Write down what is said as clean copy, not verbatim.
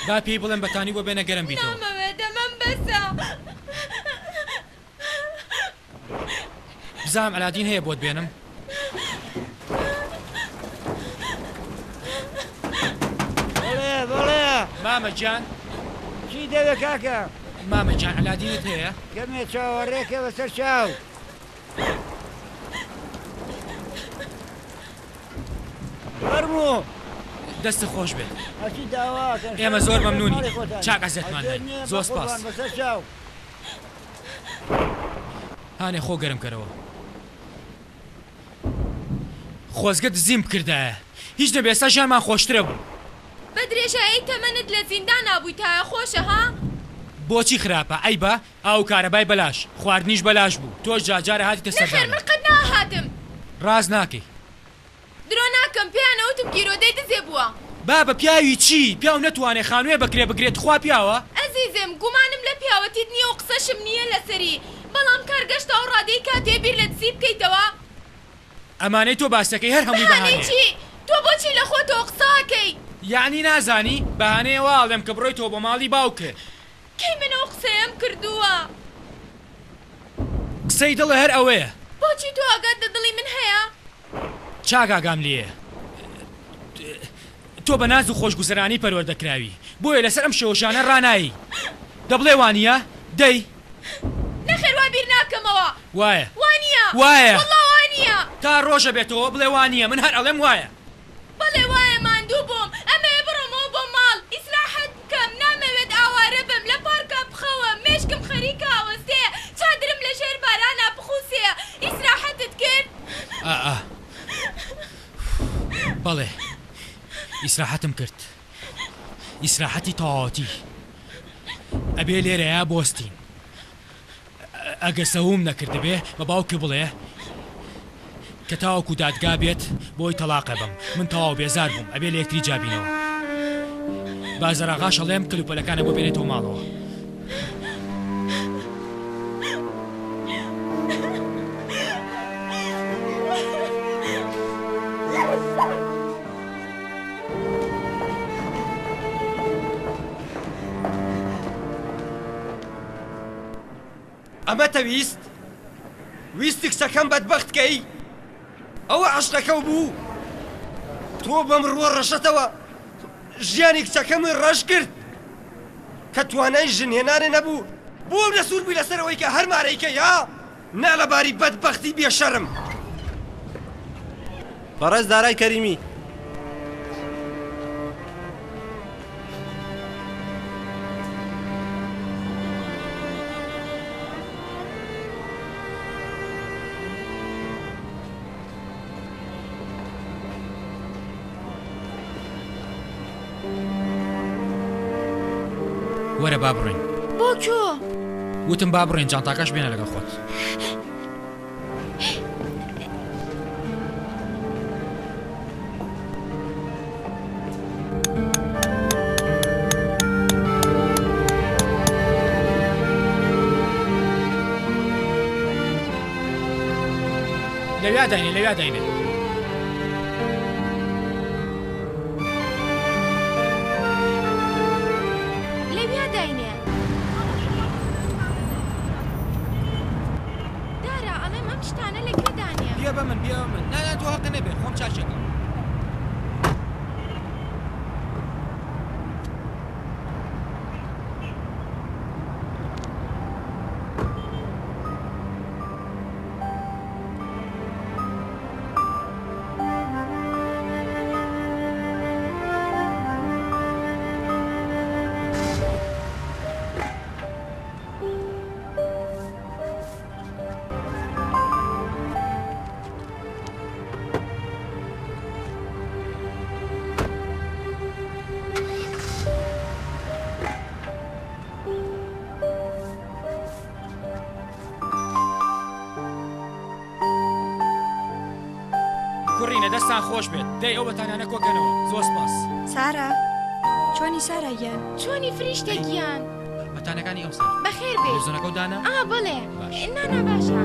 با پێی بڵێم بەتانی بۆ بێنە گەرم بیتەوە. نامەوێ دەمەم بەسە. بزانم عەلادین هەیە بۆت بێنم. بەڵێ بەڵێ. مامە گیان. چی دەوێ کاکە؟ مامە گیان عەلادینت هەیە؟ کەمێ چاوەڕێکە بەسەر چاو. فەرموو. دەستت خۆش بێت. هەرچی داواکەن ئێمە زۆر شەرم مەمنونین ماڵی خۆتان. چاک عەزێتمان هەرچێ داین نییە زۆر بەقوربان سپاس. بەسەر چاو. هانێ خۆ گەرم کەرەوە. خۆزگە دزیم بکردایە هیچ نەبێ ئێستا ژیانمان خۆشترە بوو. بە درێژایی تەمەنت لە زیندانا بوویتایە خۆشە ها؟ بۆچی خراپە عەیبە ئاو و کارەبای بەلاش خواردنیش بەلاش بوو تۆش جارجارە هاتیتە نەخێر سەردانم. من قەت نەئەهاتم. ڕاست ناکەی. درۆ ناکەم پێیان ئەوتم گیرۆدەی دزێ بووە. بابە پیاوی چی؟ پیاو نەتوانێ خانوێ بەکرێ بگرێ تخوا پیاوە؟ ئەزیزم گومانم لە پیاوەتیت نیە و قسەشم نیە لەسەری بەڵام کار گەشتە ئەو ڕادەی کاتێ بیر لە دزی بکەیتەوە. ئەمانەی تۆ باسەکەی هەر هەمووی بەهانەی بەهانەیە. چی؟ تۆ بۆچی لە خۆتەوە قسە ئەکەی؟ یەعنی نازانی؟ بەهانەیە وا ئەڵێم کە بڕۆیتەوە بۆ ماڵی باوکت. کەی من ئەو قسەیەم کردووە؟ قسەی دڵە هەر ئەوەیە. بۆچی تۆ ئاگات لە دڵی من هەیە؟ چاک ئاگام لێیە تۆ بە ناز و خۆشگوزەرانی پەروەردە کراوی بۆیە لەسەر ئەم شێوە ژیانە ڕانایەی. دەبڵێ وانییە؟ دەی. نەخێر وا بیر ناکەمەوە. وایە. وانییە. وایە. وەڵڵا وانییە. تا ڕۆژە بێتەوە بڵێ وانییە من هەر ئەڵێم وایە. بەڵێ وایە ماندوو بووم ئەمەوێ بڕۆمەوە بۆ ماڵ ئیسراحەت بکەم نامەوێت ئاوارە بم لە پارکا بخەوم مێشکم خەریکە ئەوەستێ چادرم لە ژێر بارانا بخوسێ ئیسراحەتت کرد؟ ئا ئا بەڵێ ئیسراحەتم کرد ئیسراحەتی تەواوەتی ئەبێ لێرەیا بۆستین. ئەگەر سەهوم نەکردبێ بە باوکی بڵێ کە تاوەکو دادگا بێت بۆی تەڵاقە بم من تەواو بێزار بووم ئەبێ لە یەکتری جابینەوە بازەراغاش ئەڵێم کەلوپەلەکانە بۆ بێنێتەوە ماڵەوە. ئەمەتە ویست؟ ویستی کچەکەم بەدبەخت کەی؟ ئەوە عەشقەکەو بوو؟ تۆ بەم ڕووە ڕەشەتەوە ژیانی کچەکەمت ڕەش کرد کە توانای ژنهێنانێ نەبوو بۆ ئەو لەسوور بووی لەسەر ئەوەی کە هەر مارەی کەی ها؟ نالەباری بەدبەختی بێ شەرم. بەڕێز دارای کەریمی. وەرە با بڕۆین. بۆ کوێ؟ وتم با بڕۆین جانتاکەش بێنە لەگەڵ خۆت. لەویا داینێ لەویا داینێ. لەویا داینێ. دارا ئەڵێم ئەم شتانە لە کوێ دانێم؟ بیە بە من بیە بە من نا نا تۆ هەقت نەبێ خۆم چاکیەکەم. کوڕینە دەستان خۆش بێت دەی ئەو بەتانیانە کۆکەنەوە زۆر سپاس. سارا چۆنی سارا گیان؟ چۆنی فریشتە گیان؟ بەتانەکانی ئەوسەر. بەخێر بێی. تەلەفزیۆنەکەو دانا؟ ئا بەڵێ. باش. نا نا باشە.